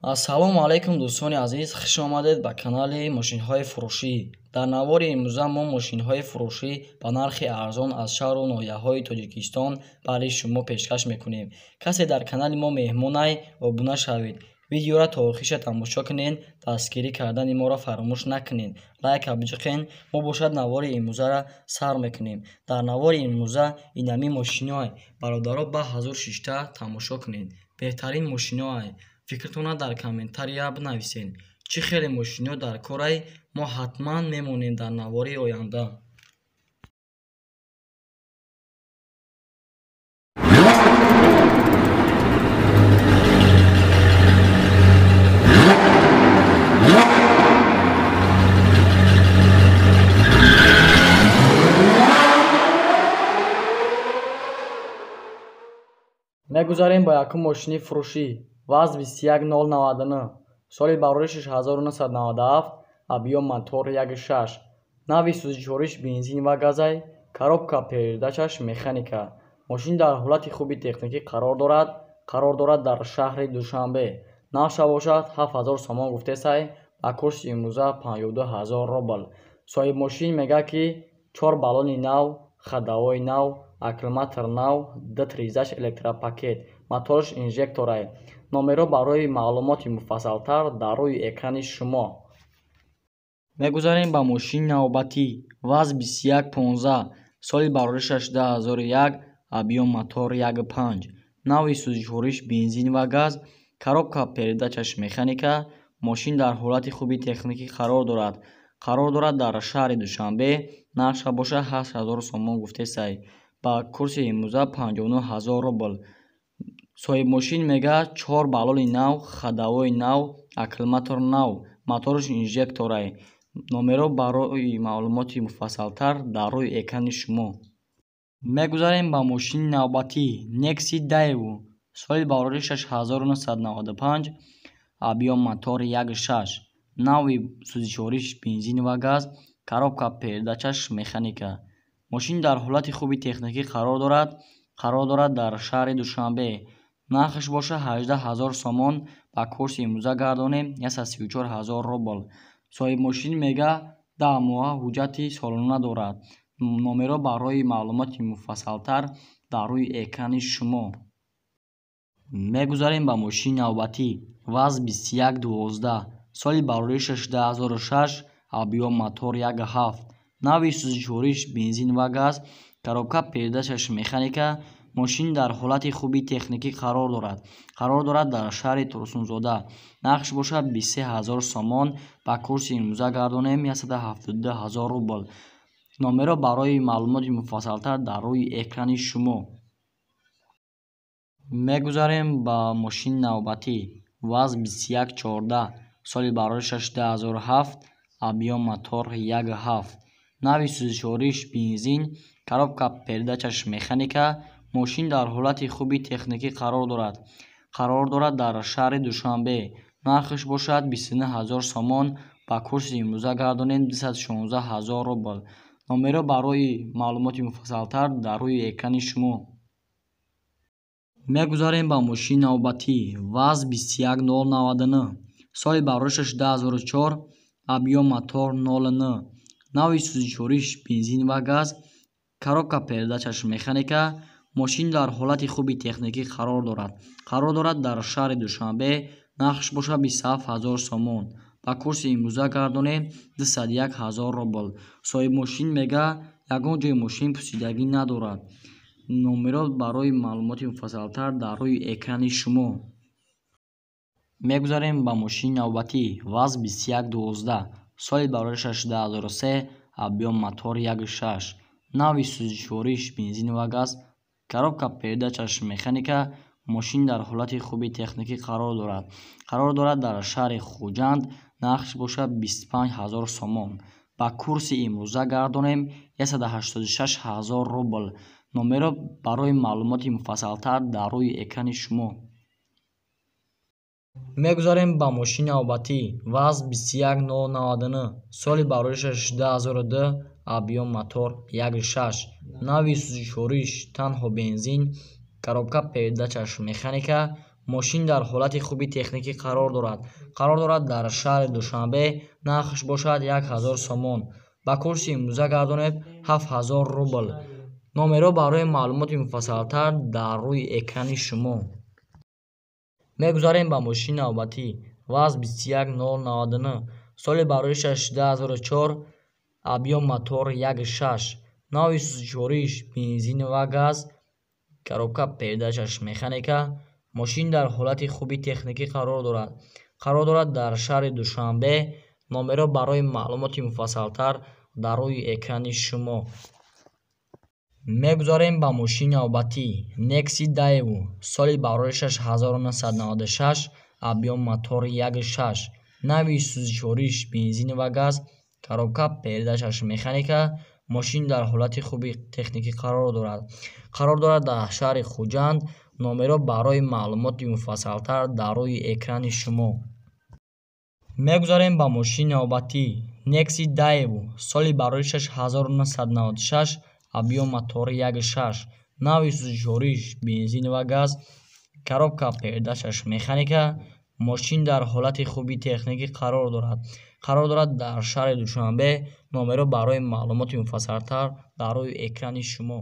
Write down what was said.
Ассалому алайкум, дӯстони азиз, хуш омадед ба канали мошинҳои фурӯшӣ. Дар навори имрӯза мо мошинҳои фурӯшӣ ба нархи арзон аз шаҳру ноҳияҳои Тоҷикистон барои шумо пешкаш мекунем. Касе дар канали мо меҳмонай, обуна шавед. Видеоро то охириша тамошо кунед, дастгирӣ кардани моро фаромӯш накунед. Лайка биҷиқен, мо бошад навори имрӯзаро сар мекунем. Дар навори имрӯза инами мошиноай, бародаро, ба ҳазур шишта тамошо кунед. Беҳтарин мошиноай. Фикртонро дар комментария бинависед. Чӣ хеле мошино дар корай, мо ҳатман мемонем дар навори оянда. Мегузарем ба якум мошини фурӯшӣ. ВАЗ 21099, соли бароришаш 1997, объём мотор 1.6, нави сӯзишвориш бензин ва газай, коробка передачаш механика. Мошин дар ҳолати хуби техникӣ қарор дорад, қарор дорад дар шаҳри Душанбе. Нархша бошад 7000 сомон гуфтесай, ба курси имрӯза 52 000 рубл. Соҳибмошин мегӯяд, ки чор баллони нав, ходовой нав, аккумулятор нав, д тризаш электропакет, мотораш инжекторай. Номерҳо барои маълумоти муфассалтар дар рӯи экрани шумо. Мегузарем ба мошини навбатӣ. ВАЗ 2115, соли бароришаш 2001, объём мотор 1.5, нави сӯзишвориш бензин ва газ, коробка передачаш механика. Мошин дар ҳолати хуби техникӣ қарор дорад. Қарор дорад дар шаҳри Душанбе, нархша бошад 8000 сомон гуфтесай. Ба курси имрӯза 59 000 рубл. Соҳибмошин мегӯяд, чор баллони нав, ходовой нав, аккумулятор нав, мотораш инжекторай. Номерҳо барои маълумоти муфассалтар дар рӯи экрани шумо. Мегузарем ба мошини навбатӣ. Nexi Daewoo, соли бароришаш 1995, объём мотор 1.6, нави сӯзишвориш бензин ва газ, коробка передачаш механика. Мошин дар ҳолати хуби техникӣ қарор дорад, қарор дорад дар шаҳри Душанбе. Нархаш бошад 18 000 сомон, ба курси имрӯза гардонем 134 000 рубл. Соҳибмошин мегӯяд, 10 моҳа ҳуҷҷати солона дорад. Номерҳо барои маълумоти муфассалтар дар рӯи экрани шумо. Мегузарем ба мошини навбатӣ. ВАЗ 2112, соли бароришаш 2006, объём мотор 1.7, нави сӯзишвориш бензин ва газ, коробка передачаш механика. Мошин дар ҳолати хуби техникӣ қарор дорад. Қарор дорад дар шаҳри Турсунзода. Нархш бошад 23 000 сомон, ба курси имрӯза гардонем 172 000 рубл. Номерҳо барои маълумоти муфассалтар дар рӯи экрани шумо. Мегузарем ба мошини навбатӣ. ВАЗ 2114, соли бароришаш 2007, объём мотор 1.7, нави сӯзишвориш бензин, коробка передачаш механика. Мошин дар ҳолати хуби техникӣ қарор дорад. Қарор дорад дар шаҳри Душанбе. Нархаш бошад 29 000 сомон, ба курси имрӯза гардонем 216 000 рубл. Номерҳо барои маълумоти муфассалтар дар рӯи экрани шумо. Мегузарем ба мошини навбатӣ. ВАЗ 21099, соли бароришаш 2004, объём мотор 0.9, нави сӯзишвориш бензин ва газ, коробка передачаш механика. Мошин дар ҳолати хуби техникӣ қарор дорад. Қарор дорад дар шаҳри Душанбе, нархш бошад 27 000 сомон. Ба курси имрӯза гардонем 201 000 рубл. Соҳибмошин мегӯяд, ягон ҷои мошин пусидагӣ надорад. Номерҳо барои маълумоти муфассалтар дар рӯи экрани шумо. Мегузарем ба мошини навбатӣ. ВАЗ 2112, соли бароришаш 2003, объём мотор 1.6, нави сӯзишвориш бензин ва газ, коробка передачаш механика. Мошин дар ҳолати хуби техникӣ қарор дорад. Қарор дорад дар шаҳри Хуҷанд, нархш бошад 25 000 сомон. Ба курси имрӯза гардонем 186 000 рубл. Номерҳо барои маълумоти муфассалтар дар рӯи экрани шумо. Мегузарем ба мошини навбатӣ. ВАЗ 21099, соли бароришаш 2002, объём мотор 1.6, нави сӯзишвориш танҳо бензин, коробка передачаш механика. Мошин дар ҳолати хуби техникӣ қарор дорад. Қарор дорад дар шаҳри Душанбе, нархаш бошад 1000 сомон. Ба курси имрӯза гардонед 7000 рубл. Номерҳо барои маълумоти муфассалтар дар рӯи экрани шумо. Мегузарем ба мошини навбатӣ. ВАЗ 21099, соли бароришаш 2004, объём мотор 1,6, навъи сӯзишвориш бензин ва газ, коробка передачаш механика. Мошин дар ҳолати хуби техникӣ қарор дорад. Қарор дорад дар шаҳри Душанбе. Номерҳо барои маълумоти муфассалтар дар рӯи экрани шумо. Мегузарем ба мошини навбатӣ. Некси Daewoo, соли бароришаш 1996, объём мотор 1,6, навъи сӯзишвориш бензин ва газ, коробка передачаш механика. Мошин дар ҳолати хуби техникӣ қарор дорад. Қарор дорад дар шаҳри Хуҷанд. Номерҳо барои маълумоти муфассалтар дар рӯи экрани шумо. Мегузарем ба мошини навбатӣ. Некси Daewoo, соли бароришаш 1996, объём мотор 1,6, навъи сӯзишвориш бензин ва газ, коробка передачаш механика. Мошин дар ҳолати хуби техникӣ қарор дорад. Қарор дорад дар шаҳри Душанбе. Номерҳо барои маълумоти муфассалтар дар рӯи экрани шумо.